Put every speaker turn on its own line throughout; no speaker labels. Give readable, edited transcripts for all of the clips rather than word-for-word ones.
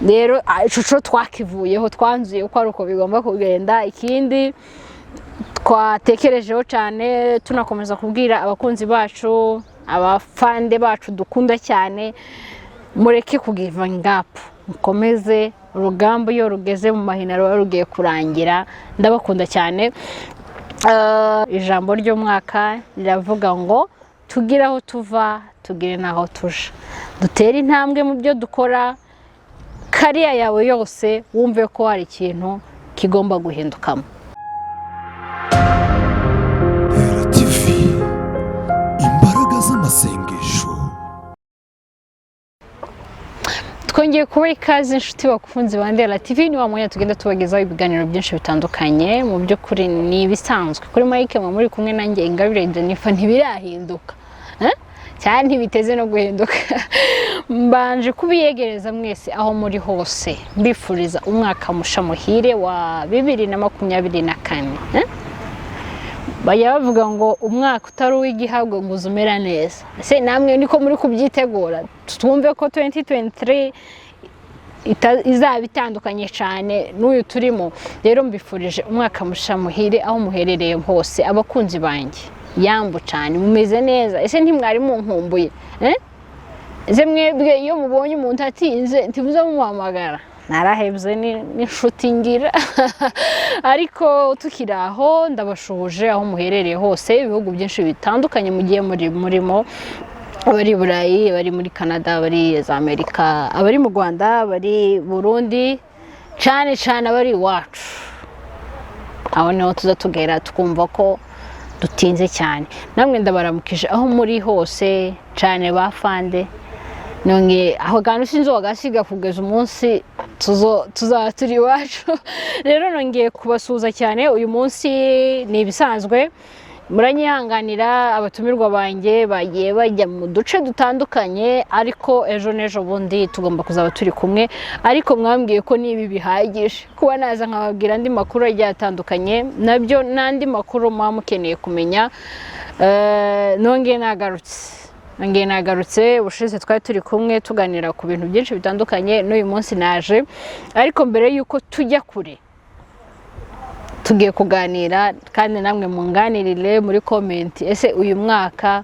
Rero ico co twakivuyeho, twanzuye ko ari uko bigomba kugenda. Ikindi twatekerejeho cyane, tunakomeza kubwira abakunzi bacu, abafande bacu dukunda cyane, mureke kugivinga up, mukomeze urugamba. Iyo rugeze mu mahina ruba rugiye kurangira. Ndabakunda cyane. Ijambo ry'umwaka riravuga ngo tugire aho tuva, tugire n'aho tuja, dutere intambwe mu byo dukora. Career yawe yose wumve ko hari ikintu kigomba guhindukamo.
Hera TV, imbaraga z'amasengesho.
Twongeye kubaha ikaze, inshuti bakunzi ba Ndera TV. Ni wa mwanya tugenda tubagezaho ibiganiro byinshi bitandukanye. Mu by'ukuri ni ibisanzwe, kuri mic muba muri kumwe nanjye, Ingabire Jennifer. Ntibirahinduka, eh? Cyane ntibiteze no guhinduka. Mbanje kubiyegereza mwese aho muri hose, mbifuriza umwaka musha muhire wa 2024, eh? Bajya bavuga ngo umwaka utari uw'igihabwa ngo uze umera neza. Ese namwe niko muri kubyitegura? Twumve ko 2023 izaba itandukanye cyane n'uyu turimo. Rero mbifurije umwaka musha muhire aho muherereye hose, abakunzi banjye. Yambu cyane, mumeze neza? Ese ntimwari munkumbuye, eh? Ese mwebwe iyo mubonye umuntu atinze ntimuze mumuhamagara? Narahebye n'inshuti ngira. Ariko tukiri aho, ndabashuhuje aho muherereye hose, ibihugu byinshi bitandukanye mugiye muri murimo, abari i Burayi, abari muri Canada, abari za Amerika, abari mu Rwanda, abari Burundi, cyane cyane abari iwacu. Aho niho tuza tugera tukumva ko dutinze cyane. Namwe ndabaramukije aho muri hose, cyane bafande. None aho kantu sinzi wagasiga kugeza umunsi tuzaba turi iwacu. Rero nongeye kubasuhuza cyane. Uyu munsi ni ibisanzwe, muranyihanganira, abatumirwa banjye bagiye bajya mu duce dutandukanye, ariko ejo n'ejo bundi tugomba kuzaba turi kumwe. Ariko mwambwiye ko nibi bihagije kuba naza nkababwira andi makuru agiye atandukanye, nabyo n'andi makuru muba mukeneye kumenya. Nongeye nagarutse. Ubushize twari turi kumwe tuganira ku bintu byinshi bitandukanye, n'uyu munsi naje. Ariko mbere y'uko tujya kure, tugiye kuganira kandi namwe munganirire muri comment. Ese uyu mwaka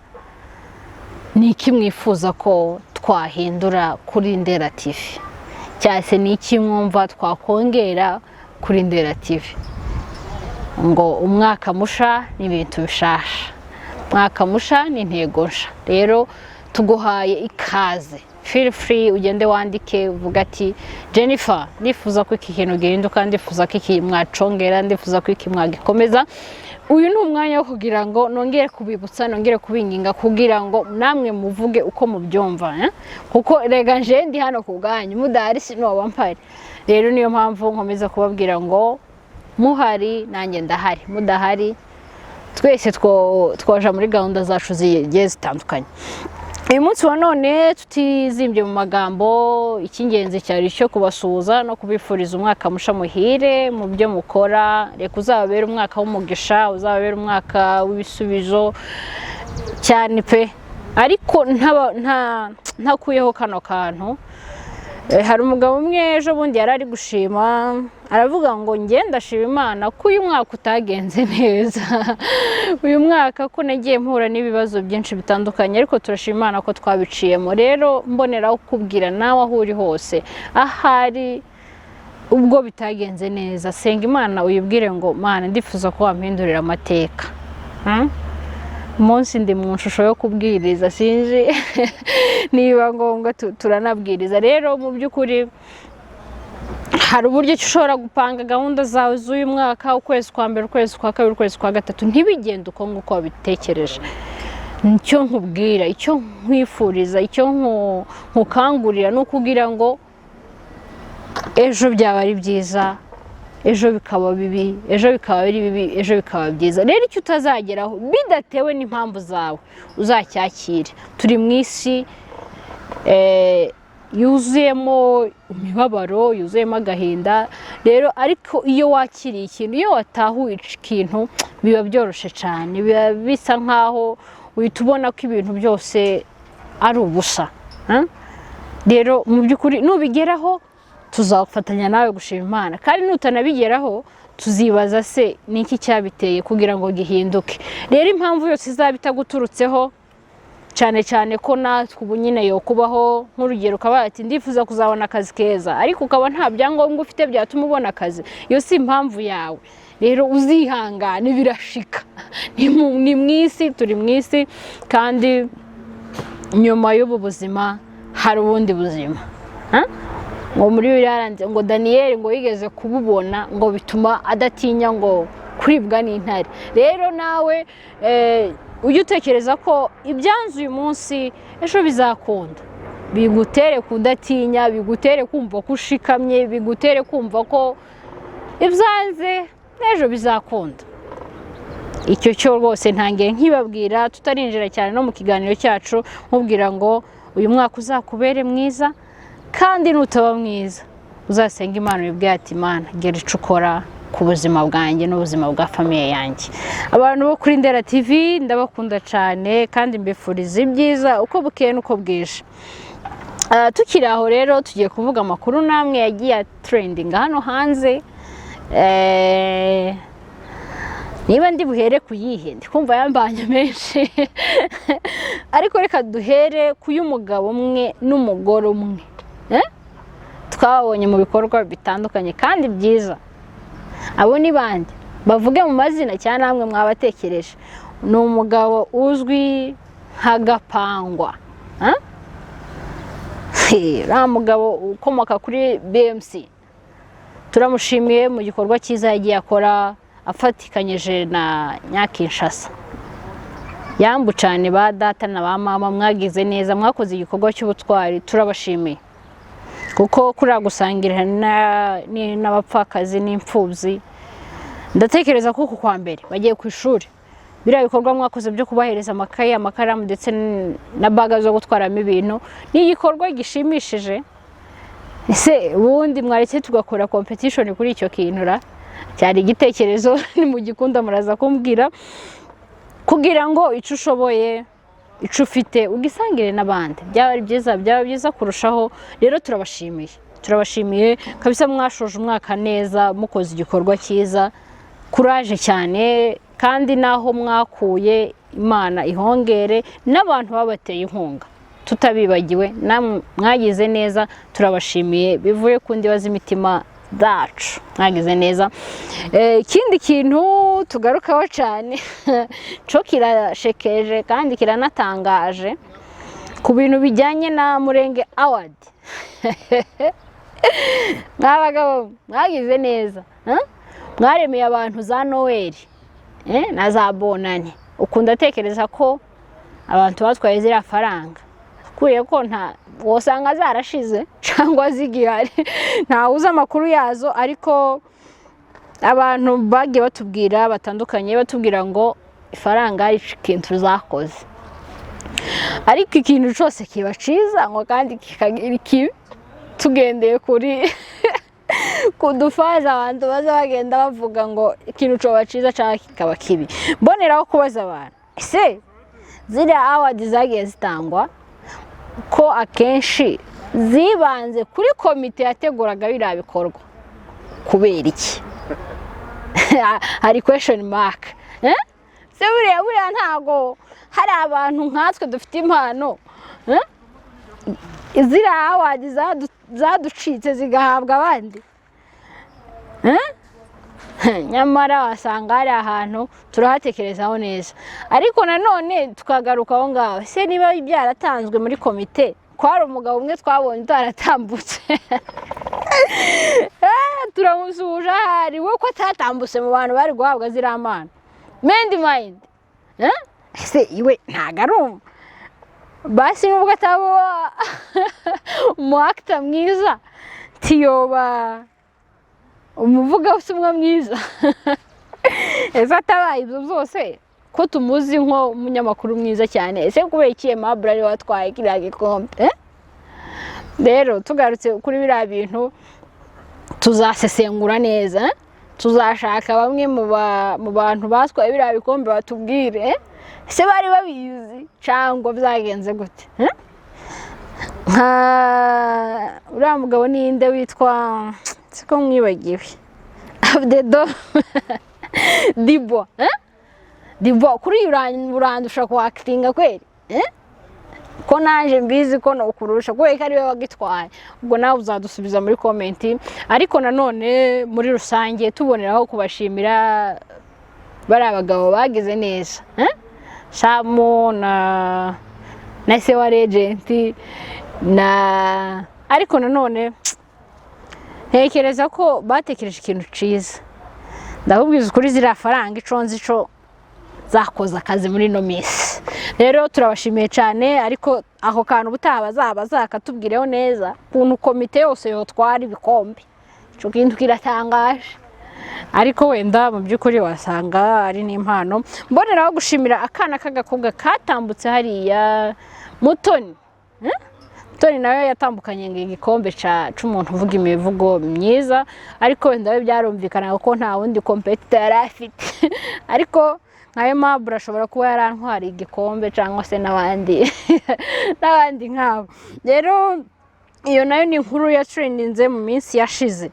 ni iki mwifuza ko twahindura kuri Ndera TV, cyangwa se ni iki mwumva twakongera kuri Ndera TV? Ngo umwaka musha ni ibintu bishasha, umwaka musha ni intego nsha. Rero tuguhaye ikaze, feel free, ugende wandike uvuga ati: "Jennifer, ndifuza ko iki kintu gihinduka, ndifuza ko iki mwacongera, ndifuza ko iki mwagikomeza." Uyu ni umwanya wo kugira ngo nongere kubibutsa, nongere kubinginga kugira ngo namwe muvuge uko mubyumva, eh? Kuko rega nje ndi hano ku bwanyu, mudahari sinoba mpari. Rero niyo mpamvu nkomeza kubabwira ngo muhari nanjye ndahari, mudahari twese twaja muri gahunda zacu zigiye zitandukanye. Uyu munsi wa none, tutizimbye mu magambo, icy'ingenzi cyari icyo kubasuhuza no kubifuriza umwaka musha muhire mu byo mukora. Reka uzababere umwaka w'umugisha, uzababere umwaka w'ibisubizo cyane pe. Ariko ntakuyeho kano kantu. Hari umugabo umwe ejo bundi yari ari gushima, aravuga ngo: "Njye ndashima Imana ko uyu mwaka utagenze neza, uyu mwaka ko nagiye mpura n'ibibazo byinshi bitandukanye, ariko turashima Imana ko twabiciyemo." Rero mboneraho kukubwira nawe aho uri hose, ahari ubwo bitagenze neza, senga Imana uyibwire ngo: "Mana, ndifuza ko wampindurira amateka." Umunsi ndi mu nshusho yo kubwiriza, sinzi niba ngombwa turanabwiriza. Rero mu by'ukuri hari uburyo ki ushobora gupanga gahunda zawe z'uyu mwaka, ukwezi kwa mbere, ukwezi kwa kabiri, ukwezi kwa gatatu, ntibigende uko nguko wabitekereje. Icyo nkubwira, icyo nkwifuriza, icyo nkukangurira ni ukugira ngo ejo byaba ari byiza, ejo bikaba bibi, ejo bikaba ari bibi, ejo bikaba byiza. Rero icyo utazageraho bidatewe n'impamvu zawe, uzacyakire. Turi mu isi yuzuyemo imibabaro, yuzuyemo agahinda. Rero ariko iyo wakiriye ikintu, iyo watahuye ikintu, biba byoroshye cyane, biba bisa nkaho uhita ubona ko ibintu byose ari ubusa, eh? Rero mu by'ukuri nubigeraho Tuzafatanya nawe gushima Imana, kandi nutanabigeraho tuzibaza se ni iki cyabiteye kugira ngo gihinduke. Rero impamvu yose izaba itaguturutseho, cyane cyane ko natwe ubu nyine yo kubaho, nk'urugero ukaba ati ndifuza kuzabona akazi keza, ariko ukaba nta byangombwa ufite byatuma ubona akazi, iyo si impamvu yawe. Rero uzihangane, birashika. Ni mu isi, turi mu isi, kandi nyuma y'ubu buzima hari ubundi buzima. Ha? Ngo muri Bibiliya haranditse ngo Daniyeli ngo yigeze kububona, ngo bituma adatinya ngo kuribwa n'intare. Rero nawe ujye utekereza ko ibyanze uyu munsi ejo bizakunda, bigutere kudatinya, bigutere kumva ko ushikamye, bigutere kumva ko ibyanze n'ejo bizakunda. Icyo cyo rwose ntangiye nkibabwira tutarinjira cyane no mu kiganiro cyacu, nkubwira ngo uyu mwaka uzakubere mwiza, kandi nutaba mwiza uzasenga Imana ubibwire ati: "Imana, gira icyo ukora ku buzima bwanjye n'ubuzima bwa famille yanjye." Abantu bo kuri Ndera TV ndabakunda cyane kandi mbifuriza ibyiza uko bukeye n'uko bwije. Tukiri aho rero, tugiye kuvuga amakuru namwe yagiye atrendinga hano hanze. Niba ndi buhere ku yihe? Ndi kumva yambanye menshi, ariko reka duhere ku y'umugabo umwe n'umugore umwe. Twabonye mu bikorwa bitandukanye kandi byiza. Abo ni bande? Bavuge mu mazina cyangwa namwe mwabatekereje? Ni umugabo uzwi nka Gapangwa. Ah? Uriya mugabo ukomoka kuri BMC, turamushimiye mu gikorwa cyiza yagiye akora afatikanyije na Nyakinshasa. Yambu cyane ba data na ba mama, mwagize neza, mwakoze igikorwa cy'ubutwari, turabashimiye, kuko kuriya gusangira n'abapfakazi n'imfubyi, ndatekereza ko uku kwa mbere bagiye ku ishuri, biriya bikorwa mwakoze byo kubahereza amakaye, amakaramu ndetse na bag zo gutwaramo ibintu ni igikorwa gishimishije. Ese ubundi mwaretse tugakora competition kuri icyo kintu ra? Cyari igitekerezo, nimugikunda muraza kumbwira, kugira ngo icyo ushoboye, icyo ufite, ugisangire n'abandi, byaba ari byiza, byaba byiza kurushaho. Rero turabashimiye, turabashimiye kabisa, mwashoje umwaka neza mukoze igikorwa cyiza. Kuraje cyane, kandi n'aho mwakuye Imana ihongere, n'abantu babateye inkunga tutabibagiwe, namwe mwagize neza, turabashimiye bivuye ku ndiba z'imitima zacu, mwagize neza. Ikindi kintu tugarukaho cyane cyo kirashekeje kandi kiranatangaje ku bintu bijyanye na Murenge Award. Mwabagabo mwagize neza, mwaremeye abantu za Noweli na za Bonane. Ukunda atekereza ko abantu batwaye ziriya faranga, ukuye ko nta wosanga zarashize cyangwa zigihari, ntawe uzi amakuru yazo, ariko abantu bagiye batubwira batandukanye, batubwira ngo ifaranga ari ikintu zakoze. Ariko ikintu cyose kiba cyiza ngo kandi kikagira ikibi, tugendeye kuri kudufaza abantu baza bagenda bavuga ngo ikintu coba cyiza cyangwa kikaba kibi. Mboneraho kubaza abantu: ese ziriya award zagiye zitangwa, ko akenshi zibanze kuri komite yateguraga biriya bikorwa, kubera iki? Hari question mark. Eh? Se buriya ntago hari abantu nkatwe dufite impano, eh? Ziriya award zaducitse zigahabwa abandi, eh? Nyamara wasanga hari ahantu turahatekerezaho neza, ariko nanone tukagaruka aho ngaho: se niba byaratanzwe muri komite, ko hari umugabo umwe twabonye utaratambutse, turamusuhuje ahari we, ko atatambutse mu bantu bari guhabwa ziriya mpano? Mendi mayindi ese iwe ntago ari basi, nubwo ataba umu actor mwiza, tiyoba umuvugabutumwa mwiza? Ese atabaye ibyo byose, ko tumuzi nk'umunyamakuru mwiza cyane, ese kubera iki Aimable ari we watwaye kiriya gikombe, eh? Rero tugarutse kuri biriya bintu, tuzasesengura neza, eh? Tuzashaka bamwe mu bantu batwaye biriya bikombe batubwire, eh? Ese bari babizi cyangwa byagenze gute, eh? Nka uriya mugabo ninde witwa, siko mwibagiwe, Abdedo Dibo, eh? Dibo, kuri uyu urandusha kuactinga kweri, eh? Ko naje mbizi ko nokurusha, kubera ko ariwe wagitwaye. Ubwo nawe uzadusubiza muri comment. Ariko nanone muri rusange tuboneraho kubashimira bari abagabo bagize neza, eh? Samu na se wa Regent na, ariko nanone ntekereza ko batekereje ikintu cyiza. Ndakubwiza ukuri, ziriya faranga ico nzi ico zakoze akazi muri ino minsi. Rero turabashimiye cyane, ariko ako kantu ubutaha bazaba bazakatubwireho neza, ukuntu komite yose yotwara ibikombe. Icyo kintu kiratangaje, ariko wenda mu by'ukuri wasanga ari n'impano. Mboneraho gushimira akana k'agakobwa katambutse hariya, Mutoni, eh? Mutoni nawe yatambukanye ngo igikombe c'umuntu uvuga imivugo myiza, ariko wenda we byarumvikanaga ko nta wundi competitor yari afite. Ariko nka Aimable ashobora kuba yarantwariye igikombe, cyangwa se n'abandi n'abandi nk'abo. Rero iyo nayo ni inkuru ya trendinze mu minsi yashize.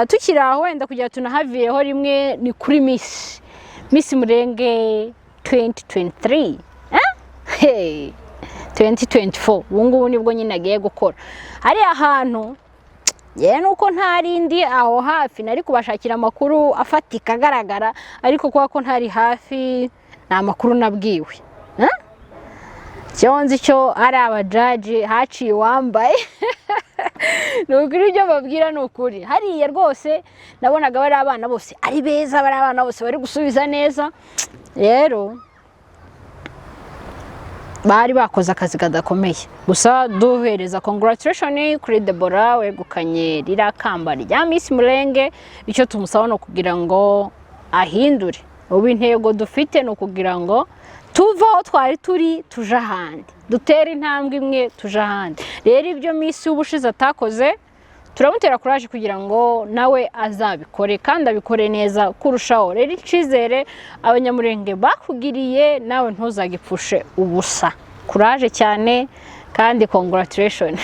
Tukiri aho, wenda kugira tunahavireho rimwe, ni kuri Miss Murenge 2023, eh? Hey, 2024 ubu ngubu nibwo nyine agiye gukora hariya hantu. Yewe, nuko ntarindi aho hafi nari kubashakira amakuru afatika agaragara, ariko kubera ko ntari hafi nta makuru nabwiwe. Eh? Icyo nzi cyo, ari abajaji haciye uwambaye. Ni ukuri, ibyo babwira ni ukuri. Hariya rwose nabonaga bari abana bose ari beza, bari abana bose bari gusubiza neza. Rero bari bakoze akazi kadakomeye. Gusa duhereza congratulation kuri Deborah wegukanye ririya kamba rya Miss Murenge. Icyo tumusaba ni ukugira ngo ahindure. Ubu intego dufite ni ukugira ngo tuve aho twari turi tuje ahandi, dutere intambwe imwe tuje ahandi. Rero ibyo Miss w'ubushize atakoze, turamutera courage kugira ngo nawe azabikore kandi abikore neza kurushaho. Rero icyizere Abanyamurenge bakugiriye nawe ntuzagipfushe ubusa. Courage cyane kandi congratulation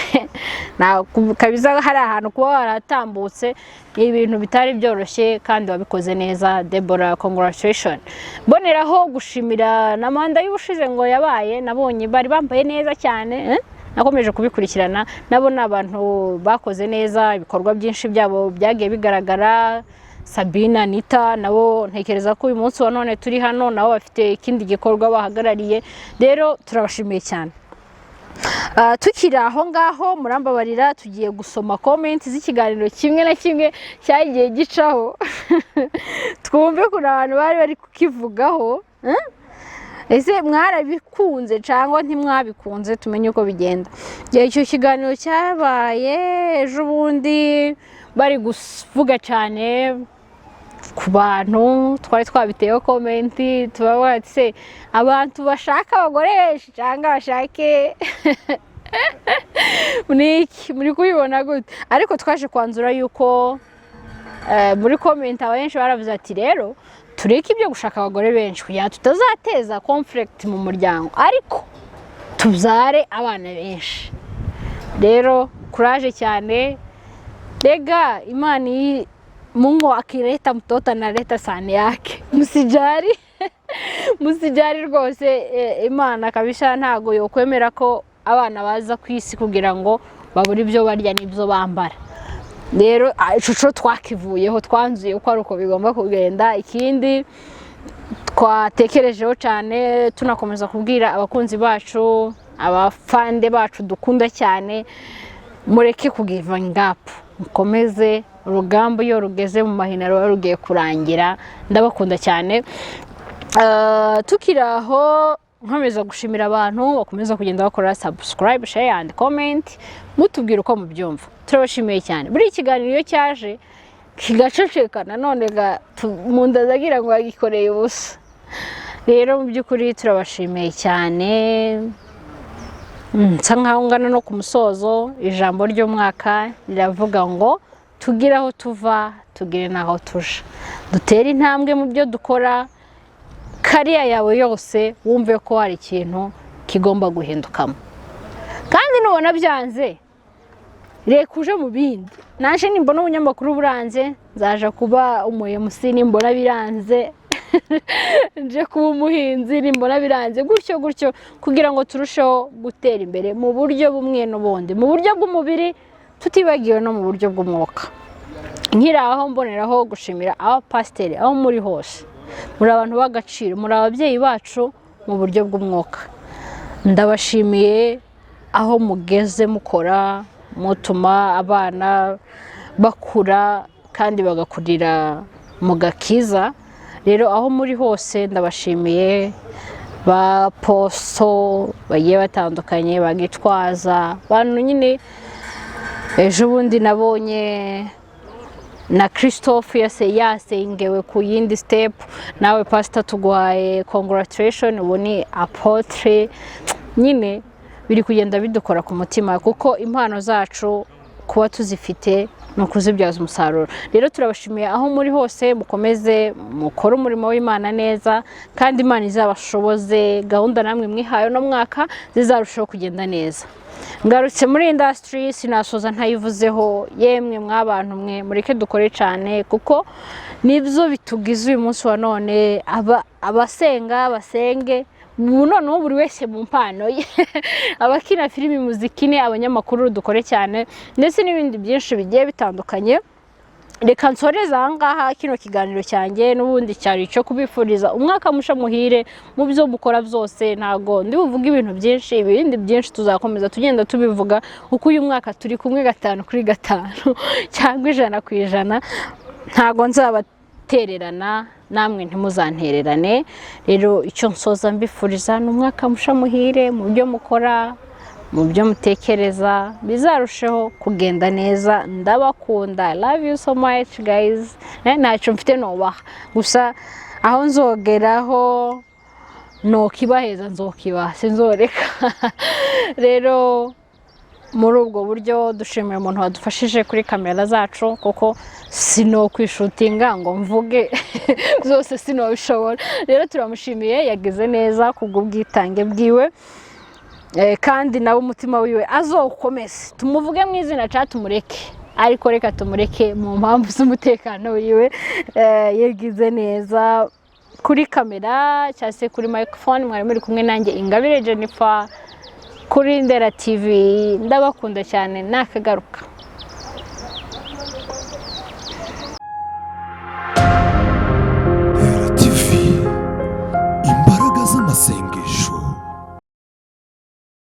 kabisa. Hari ahantu kuba waratambutse ni ibintu bitari byoroshye kandi wabikoze neza, Deborah, congratulation. Mboneraho gushimira na manda y'ubushize ngo yabaye, nabonye bari bambaye neza cyane, eh? Nakomeje kubikurikirana, nabo ni abantu bakoze neza, ibikorwa byinshi byabo byagiye bigaragara. Sabina, Anita nabo ntekereza ko uyu munsi wa none turi hano nabo bafite ikindi gikorwa bahagarariye. Rero turabashimiye cyane. Tukiri aho ngaho, murambabarira, tugiye gusoma comment z'ikiganiro kimwe na kimwe cyagiye gicaho, twumve ukuntu abantu bari bari kukivugaho, eh? Ese mwarabikunze cyangwa ntimwabikunze? Tumenye uko bigenda. Igihe icyo kiganiro cyabaye ejo bundi, bari kuvuga cyane ku bantu twari twabiteyeho comment, tubavuga ati: "Se abantu bashaka abagore benshi cyangwa bashake niki, muri kubibona gute?" Ariko twaje kwanzura yuko muri comment abenshi baravuze ati: "Rero tureke ibyo gushaka abagore benshi kugira ngo tutazateza conflict mu muryango, ariko tubyare abana benshi." Rero courage cyane. Rega Imana iyi, Mungu akileta mtoto analeta sahani yake. Musijali, musijali rwose. Imana kabisa ntago yokwemera ko abana baza ku isi kugira ngo babure ibyo barya n'ibyo bambara. Rero ico co twakivuyeho, twanzuye ko ari uko bigomba kugenda. Ikindi twatekerejeho cyane, tunakomeza kubwira abakunzi bacu, abafande bacu dukunda cyane, mureke kugivinga up, mukomeze urugamba. Iyo rugeze mu mahina ruba rugiye kurangira. Ndabakunda cyane. Tukiri aho, nkomeza gushimira abantu bakomeza kugenda bakora subscribe, share and comment, mutubwira uko mubyumva. Turabashimiye cyane. Buri kiganiro iyo cyaje kigaceceka, nanone mu nda zagira ngo yagikoreye ubusa. Rero mu by'ukuri turabashimiye cyane. Nsa nkaho ngana no ku musozo. Ijambo ry'umwaka riravuga ngo tugire aho tuva, tugire n'aho tuja, dutere intambwe mu byo dukora. Career yawe yose wumve ko hari ikintu kigomba guhindukamo, kandi Nubona byanze, reka uje mu bindi. Naje nimbona ubunyamakuru buranze, nzaja kuba umu MC. Nimbona biranze, nje kuba umuhinzi. Nimbona biranze, gutyo gutyo, kugira ngo turusheho gutera imbere mu buryo bumwe n'ubundi, mu buryo bw'umubiri, tutibagiwe no mu buryo bw'umwuka. Nkiri aho, mboneraho gushimira abapasiteri aho muri hose. Muri abantu b'agaciro, muri ababyeyi bacu mu buryo bw'umwuka. Ndabashimiye aho mugeze mukora, mutuma abana bakura kandi bagakurira mu gakiza. Rero aho muri hose ndabashimiye, ba apostle bagiye batandukanye, bagitwaza bantu nyine. Ejo bundi nabonye na Christophe yase yasengewe ku yindi step. Nawe pastor, tuguhaye congratulation, ubu ni apôtre. Nyine biri kugenda bidukora ku mutima, kuko impano zacu kuba tuzifite ni ukuzibyaza umusaruro. Rero turabashimiye aho muri hose, mukomeze mukore umurimo w'Imana neza, kandi Imana izabashoboze gahunda namwe mwihaye uno mwaka zizarushaho kugenda neza. Ngarutse muri industry, sinasoza ntayivuzeho. Yemwe mwabantu mwe, mureke dukore cyane, kuko nibyo bitugize uyu munsi wa none. Abasenga basenge, ubu noneho buri wese mu mpano ye, abakina filimi muzikine, abanyamakuru dukore cyane, ndetse n'ibindi byinshi bigiye bitandukanye. Reka nsoreze aha ngaha kino kiganiro cyanjye. N'ubundi cyari icyo kubifuriza umwaka musha muhire mu byo mukora byose. Ntabwo ndi buvuge ibintu byinshi, ibindi byinshi tuzakomeza tugenda tubivuga, kuko uyu mwaka turi kumwe 5 kuri 5 cyangwa 100%. Ntabwo nzabatererana, namwe ntimuzantererane. Rero icyo nsoza mbifuriza ni umwaka musha muhire mu byo mukora, mu byo mutekereza, bizarusheho kugenda neza. Ndabakunda, I love you so much, guys. Ntacyo mfite nubaha, gusa aho nzogeraho nokibaheza, nzokibaha, sinzoreka. Rero muri ubwo buryo dushimira umuntu wadufashije kuri kamera zacu, kuko sinokwishutinga ngo mvuge byose, sinobishobora. Rero turamushimiye, yagize neza kubw'ubwitange bwiwe. Kandi nawe umutima wiwe azowukomeze. Tumuvuge mu izina ca tumureke, ariko reka tumureke mu mpamvu z'umutekano wiwe. Yagize neza. Kuri kamera cyangwa se kuri microphone mwari muri kumwe nanjye, Ingabire Jennifer, kuri Ndera TV. Ndabakunda cyane, nakagaruka.